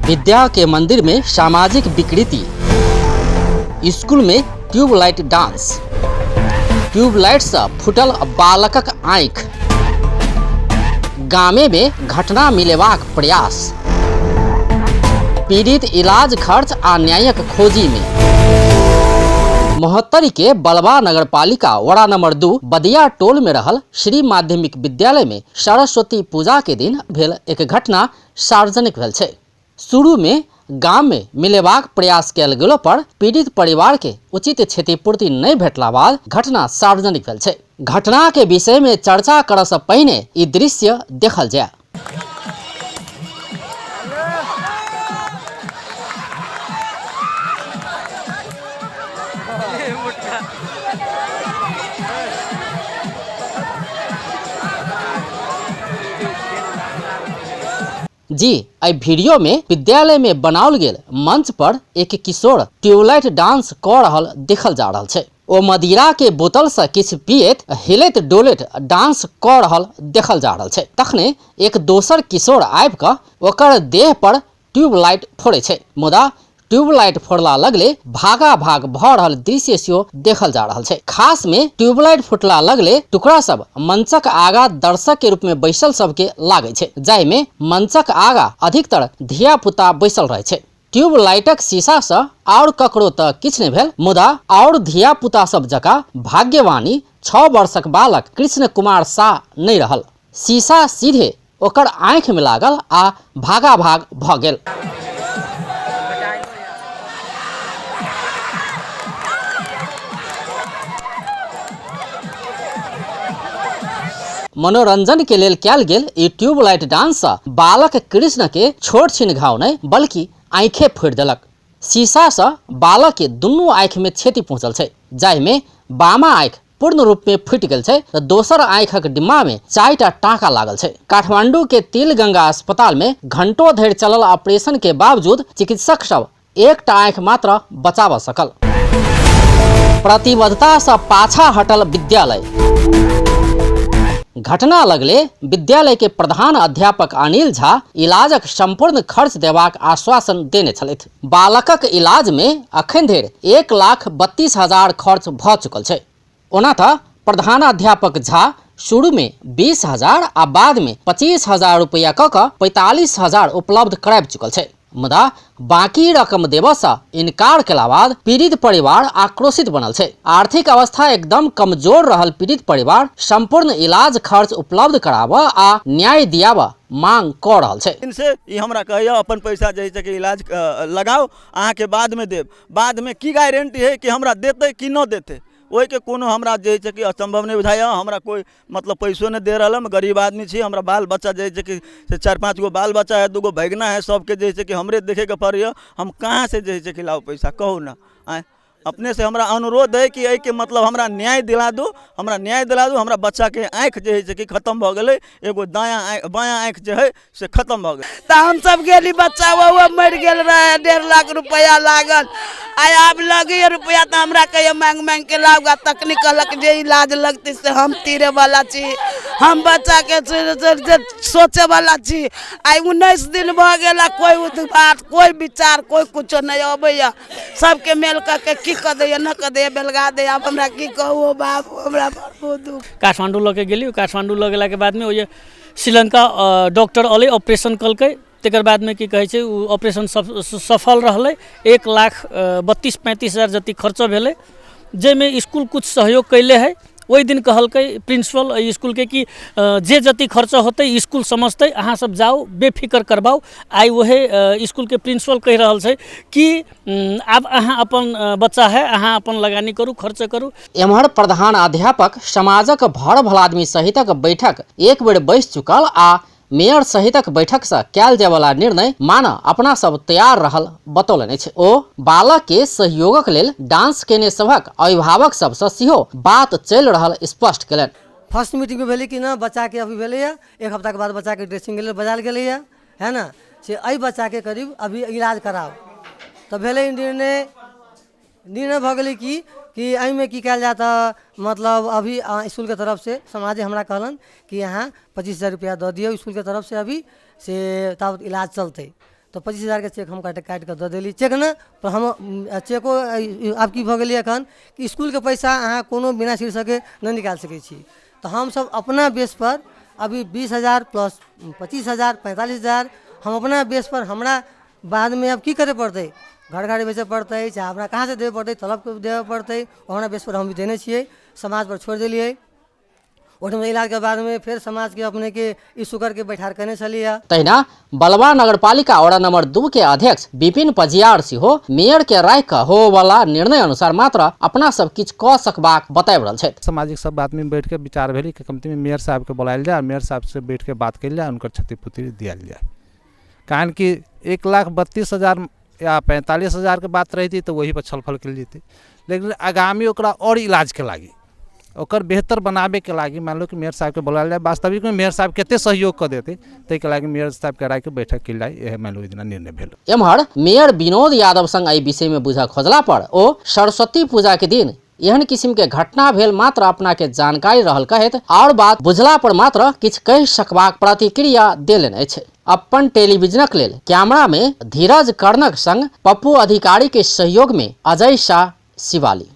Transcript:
विद्या के मंदिर में सामाजिक विकृति, स्कूल में ट्यूबलाइट डांस, ट्यूबलाइट से फूटल बालकक आँखि, गामे में घटना मिलेबाक प्रयास, पीड़ित इलाज खर्च आ न्यायक खोजी में। महोत्तरी के बलवा नगरपालिका वड़ा नंबर 2 बदिया टोल में रहल श्री माध्यमिक विद्यालय में सरस्वती पूजा के दिन भेल एक घटना सार्वजनिक भेल छै। शुरू में गाम में मिलेबाक प्रयास कयल गेलो पर पीड़ित परिवार के उचित क्षतिपूर्ति नहीं भेटला बाद घटना सार्वजनिक भेल छै। घटना के विषय में चर्चा करऽ से पहिने ई दृश्य देखल जाय। जी एहि वीडियो में विद्यालय में बनाओल गेल मंच पर एक किशोर ट्यूबलाइट डांस कऽ रहल देखल जा रहल छै। ओ मदिरा के बोतल से किछु पियैत हिलैत डोलैत डांस कऽ रहल देखल जा रहल छै। तखने एक दोसर किशोर आबि कऽ ओकर देह पर ट्यूबलाइट फोड़ै छै, मुदा ट्यूबलाइट फोड़ला लगले भागा भाग भऽ रहल दृश्य सेहो देखल जा रहल छै। खास में ट्यूबलाइट फुटला लगले टुकड़ा सब मंचक आगा दर्शक के रूप में बैसल सबके लागै छै, जाहि में मंचक आगा अधिकतर धिया पुता बैसल रहै छै। ट्यूबलाइटक शीशा से और ककरो तऽ किछु नहि भेल, मुदा और धिया पुता सब जकाँ भाग्यवानी 6 वर्षक बालक कृष्ण कुमार शाह नहि रहल। शीशा सीधे ओकर आँखि में लागल आ भागा भाग भऽ गेल। मनोरंजन के लेल कयल गेल ई ट्यूबलाइट डांस सँ बालक कृष्ण के छोट छिन घाव नहि बल्कि आँखे फोड़ि देलक। शीशा सँ बालक के दुनू आँखि में क्षति पहुँचल छै, जाहि में बामा आँखि पूर्ण रूप में फूटि गेल छै तऽ दोसर आँखिक डिम्मा में 4टा टाँका लागल छै। काठमांडू के तिलगंगा अस्पताल में घंटों धरि चलल ऑपरेशन के बावजूद चिकित्सक सब एकटा आँखि मात्र बचाब सकल। प्रतिबद्धता से पाछा हटल विद्यालय। घटना लगले विद्यालय के प्रधान अध्यापक अनिल झा इलाजक संपूर्ण खर्च देबाक आश्वासन देने छलथि। बालकक इलाज में अखन धरि 1,32,000 खर्च भऽ चुकल छै। ओना तऽ प्रधानाध्यापक झा शुरू में 20,000 आ बाद में 25,000 रुपया कऽ कऽ 45,000 उपलब्ध कराबि चुकल छै, मुदा बाकी रकम देबऽ सँ इनकार केला बाद पीड़ित परिवार आक्रोशित बनल छै। आर्थिक अवस्था एकदम कमजोर रहल पीड़ित परिवार संपूर्ण इलाज खर्च उपलब्ध कराबऽ आ न्याय दियाबऽ मांग कऽ रहल छै। दिन से ई हमरा कहैया अपन पैसा जे छै कि इलाज लगाउ, अहाँके बादमे देब। बादमे की गारंटी है कि हमरा देतै कि न देतै, ओहिके कोनो हमरा जे छै कि असम्भव नहि बुझाइए। हमरा कोइ मतलब पैसो नहि दे रहल है, हम गरीब आदमी छी। हमरा बाल बच्चा जे छै कि से 4-5 गो बाल बच्चा है, 2 गो भैगना है, सबके जे छै कि हमरे देखैके पड़ैए। हम कहाँ से जे छै कि लाउ पैसा, कहू ने। आँय अपने से हमरा अनुरोध है कि एहिके मतलब हमरा न्याय दिला दू, हमरा न्याय दिला दू। हमरा बच्चाके आँखि जे है कि खत्म भऽ गेलै, एगो दायाँ आँखि बायाँ आँखि जे है से खत्म भऽ गेल। तऽ हमसब गेली, बच्चा ओहो मरि गेल रहै, 1.5 लाख रुपैआ लागल। आइ आब लगैए रुपैआ तऽ हमरा कहैए माँगि माँगिके लाउ गा। तखनी कहलक जे इलाज लगतै से हम तीरैवला छी, हम बच्चाके सोचैवला छी। आइ 19 दिन भऽ गेल आ कोइ उद्घाट, कोइ विचार, कोइ कुछो नहि अबैए। सबके मेल कऽ के की कऽ दैए न कऽ दैए, बेलगा दैए। आब हमरा की कहू बाबू, हमरा बहुत दुःख। काठमाण्डू लऽ के गेली, काठमाण्डू लऽ गेलाके बादमे ओहि श्रीलङ्का डॉक्टर अलै, ऑपरेशन कलकै। तकर बादमे की कहै छै, ओ ऑपरेशन सफल रहलै। 1,32-35 हजार जति खर्च भेलै, जाहिमे इसकुल कुछ सहयोग कैले है। ओहि दिन कहलकै प्रिंसिपल एहि इसकुलके कि जे जति खर्च होतै इसकुल समझतै, अहाँ सब जाउ बेफिकर करबाउ। आइ वहे इसकुलके प्रिंसिपल कहि रहल छै कि आब अहाँ अपन बच्चा है, अहाँ अपन लगानी करू, खर्च करू। एम्हर प्रधान अध्यापक समाजक भर भलादमी सहितक बैठक एक बेर बैस चुकल आ मेयर सहितक बैठक से कयल जायवला निर्णय मानऽ अपना सब तैयार रहल बतौलनि अछि। ओ बालक के सहयोगक लेल डांस केने सभक अभिभावक सबसँ सेहो बात चलि रहल स्पष्ट केलनि। फर्स्ट मीटिंग में भेलै कि ना बच्चाके अभी भेलैए, एक हफ्ताके बाद बच्चाके ड्रेसिंगके लेल बजायल गेलैए, है ना, से एहि बच्चाके करीब अभी इलाज कराउ। तऽ भेलै निर्णय, निर्णय भऽ गेलै कि एहिमे की कयल जाय तऽ मतलब अभी इसकुलके तरफसँ समाजे हमरा कहलनि कि अहाँ 25,000 रुपैआ दऽ दियौ इसकुलके तरफसँ अभी से ताबत इलाज चलतै। तऽ 25,000के चेक हम काटि काटि कऽ दऽ देली। चेक ने पर हम चेको आब की भऽ गेलै एखन कि इसकुलके पैसा अहाँ कोनो बिना शीर्षकके नहि निकालि सकै छी। तऽ हमसभ अपना बेसपर अभी 20,000 प्लस 25,000 45,000 हम अपना बेसपर, हमरा बादमे आब की करय पड़तै? घर गाड़ी बेचऽ पड़तै, चाहे हमरा कहाँसँ देबऽ पड़तै, तलबके देबऽ पड़तै। ओ हमरा बेसपर हम देने छियै, समाजपर छोड़ि देलियै। ओहिठाम इलाजके बादमे फेर समाजके अपनेके ई शुक्रके बैठार केने छलियै। तहिना बलवा नगरपालिका वडा नंबर 2 के अध्यक्ष विपिन पजियार सेहो मेयर के राखि कऽ होवला निर्णय अनुसार मात्र अपना सब किछु कऽ सकबाक बताबि रहल छथि। सामाजिक सब आदमी बैठ के विचार भेल कि कमती में मेयर साहब के बुलायल जाए, मेयर साहब से बैठ के बात कल जाए, उनकर क्षतिपूर्ति दियाल जाए। कारण कि 1,32,000 या 45,000 के बात रही तो वही पर छलफल कल जैते, लेकिन आगामी ओकरा और इलाज के लागी, ओकर बेहतर बनाबे के लागी मान लो कि मेयर साहब के बुलायल जाए। वास्तविक में मेयर साहब कते सहयोग कऽ देते, ताहिके लागी मेयर साहब के राखि के बैठक कयल जाए, इएह मान लो ओहि दिना निर्णय भेल। एम्हर मेयर विनोद यादव संग एहि विषय में बुझऽ खोजला पर ओ सरस्वती पूजा के दिन एहन किस्म के घटना भेल मात्र अपना के जानकारी रहल कहैत और बात बुझला पर मात्र किछु कहि सकबाक प्रतिक्रिया देलनि अछि। अपन टेलीविजनक लेल कैमरा में धीरज कर्णक संग पप्पू अधिकारी के सहयोग में अजय शाह, शिवाली।